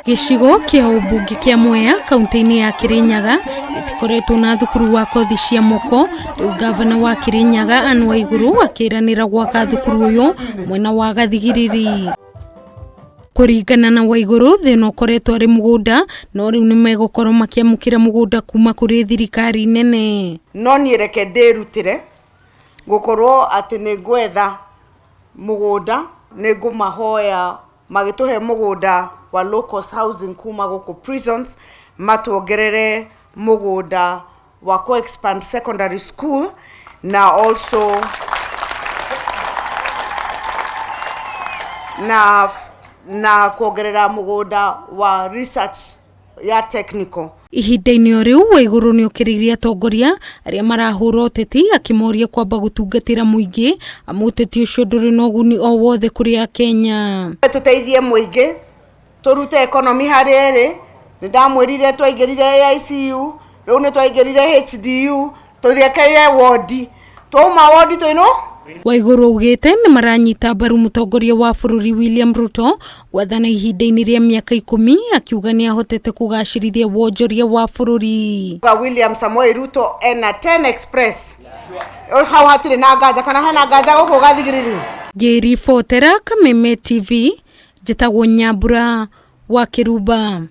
Gĩcigo kĩa ũmbunge kĩa Mwea kaunti-inĩ ya Kirinyaga gĩtikoretwo na thukuru wa kothi cia moko. Rĩu ngavana wa Kirinyaga Anne Waiguru akĩranĩra gwaka thukuru ũyũ mwena wa Gathigiriri. Kũringana na Waiguru, thĩna ũkoretwo arĩ mũgũnda, no rĩu nĩ megũkorwo makĩamũkĩra mũgũnda kuma kũrĩ thirikari nene. No niĩ reke ndĩrutĩre gũkorwo atĩ nĩ ngwetha mũgũnda, nĩ ngũmahoya magĩtũhe mũgũnda wa low cost housing kuma gũkũ prisons, matuongerere mũgũnda wa kũ expand secondary school na also na kuongerera mũgũnda wa research ya technical. Ihinda-inĩ o rĩu, Waiguru nĩ okĩrĩirie atongoria arĩa marahũra ũteti akĩmoria kwamba gũtungatĩra mũingĩ amu ũteti ũcio ndũrĩ na ũguni o wothe kũrĩ Akenya. Tũteithie mũingĩ tũrute economy harĩa ĩrĩ. Nĩ ndamwĩrire twaingĩrire AICU, rĩu nĩ twaingĩrire HDU, tũriekeire wodi, twauma wodi twĩno. Waiguru augĩte nĩ maranyita mbaru mũtongoria wa bũrũri William Ruto gwathana ihinda-inĩ rĩa mĩaka 10, akiuga nĩ ahotete kũgacĩrithia wonjoria wa bũrũri. William Samoei Ruto ena 10 Express hau hatirĩ na nganja, kana hena nganja gũkũ Gathigiriri? Ngĩribotera Kameme TV, njĩtagwo Nyambura wa Kĩrumba.